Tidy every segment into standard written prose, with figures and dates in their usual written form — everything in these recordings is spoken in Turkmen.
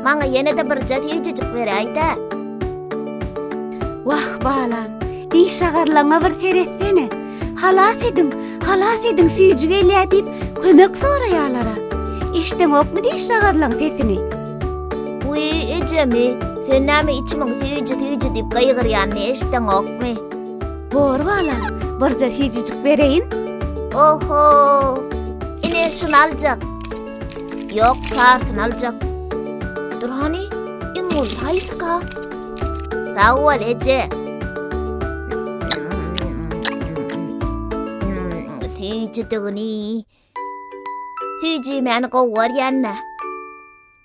Maňa ýene-de birje süýjüjik beräý-dä. Wah, balam, dişagarlaňa bir seretsene. Halas ediň, halas ediň, süýji gelýä diýip kömek soraýarlar-a. Eşdeňokmy dişagarlaň sesini? Wiý, ejemi, sen näme içimiň süýji-süýji diýip gygyrýanyny eşdeňokmy? Bor balam, birje süýjüjik bereýin. Oho! Ine şuny aljak. Ýok, sarysyny aljak. Dur hany, iň uly haýsyka? Sag bol, eje. Süýjüdigini. Süýji iýmäni gowy görýän-dä.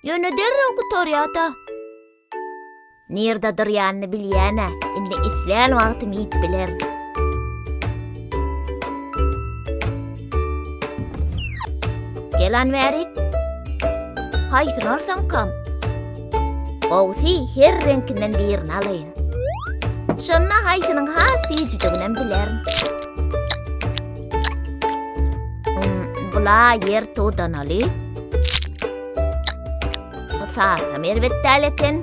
Ýöne derrew gutarýar-da. Nirde durýanyny bilýän-ä, indi islän wagtym iýip bilerin. Gel an bärik. Haýsyny alsamkam? Gowusy her reňkinden birini alaýyn. Şonda haýsynyň has süýjüdiginem bilerin. Hmm, bula ýer tudanaly. Sarsam erbet däl eken.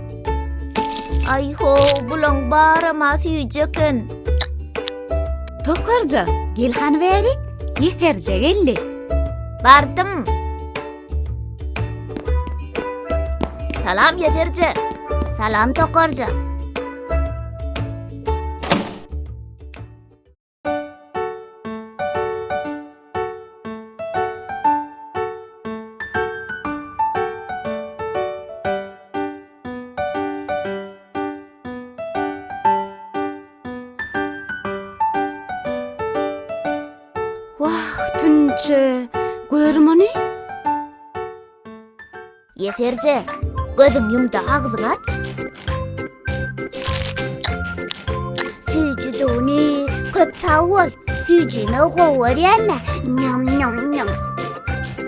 Aý ho, bulaň barama süýji eken. Tokarja, gel hany bärik, ýeserje geldi. Bardym. Salam ýeserje. Salam tokarja. Wah, tünçe, gör muny. Ýeserje, gözüň ýumda agzyňy aç. Süýjüdigini köp sag bol. Süýjini gowy görýän-dä. Njam njam njam.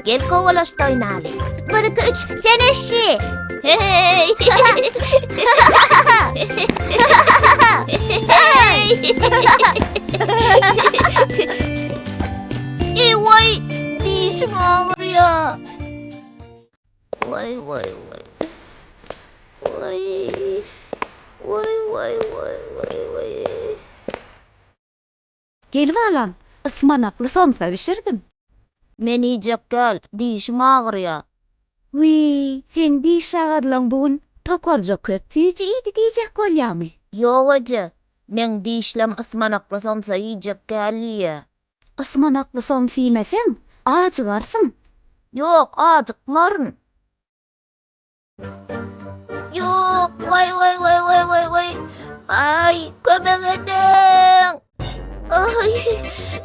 Gel kowalaşda oýnaly. 1 2 3 sen eşşi. Hey! Hey! Eý, waý, dişim agyrýar. Waý waý waý. Waý. Waý waý waý waý waý. Gel balam, ysmanakly somsa bişirdim. Men iýjek däl, dişim agyrýar. Wiý, seň dişagarlaň bu gün tokarja köp süýji iýdi diýjek bolýamy? Ýok eje, meň dişlem ysmanakly somsa iýjek däl diýýär. Ysmanakly somsa iýmeseň, ajygarsyň. Ýok, ajykmaryn. Ýok, waý waý waý waý waý waý. Aý, kömek ediň. Aý.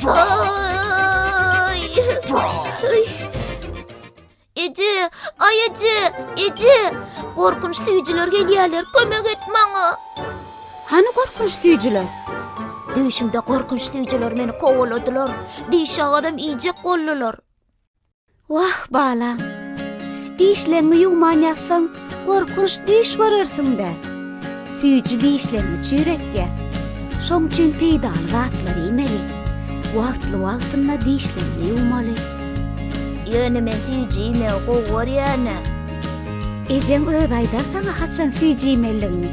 Aý. Aý. Eje, aý eje, eje! Gorkunç süýjüler gelýärler, kömek et maňa! Hany gorkunç süýjüler? Düýşümde gorkunç süýjüler meni kowaladylar, dişagadam iýjek boldular. Wah, balam! Dişleňi ýuwman ýatsaň, gorkunç düýş görersiň-dä. Süýji dişleriňi çüýretýär. Şoň üçin peýdaly zatlar iýmeli. Wagtly-wagtynda dişleriňi ýuwmaly. Ýöne men süýji iýmegi gowy görýän-ä. Ejeň özi aýdar saňa haçan süýji iýmelidigini.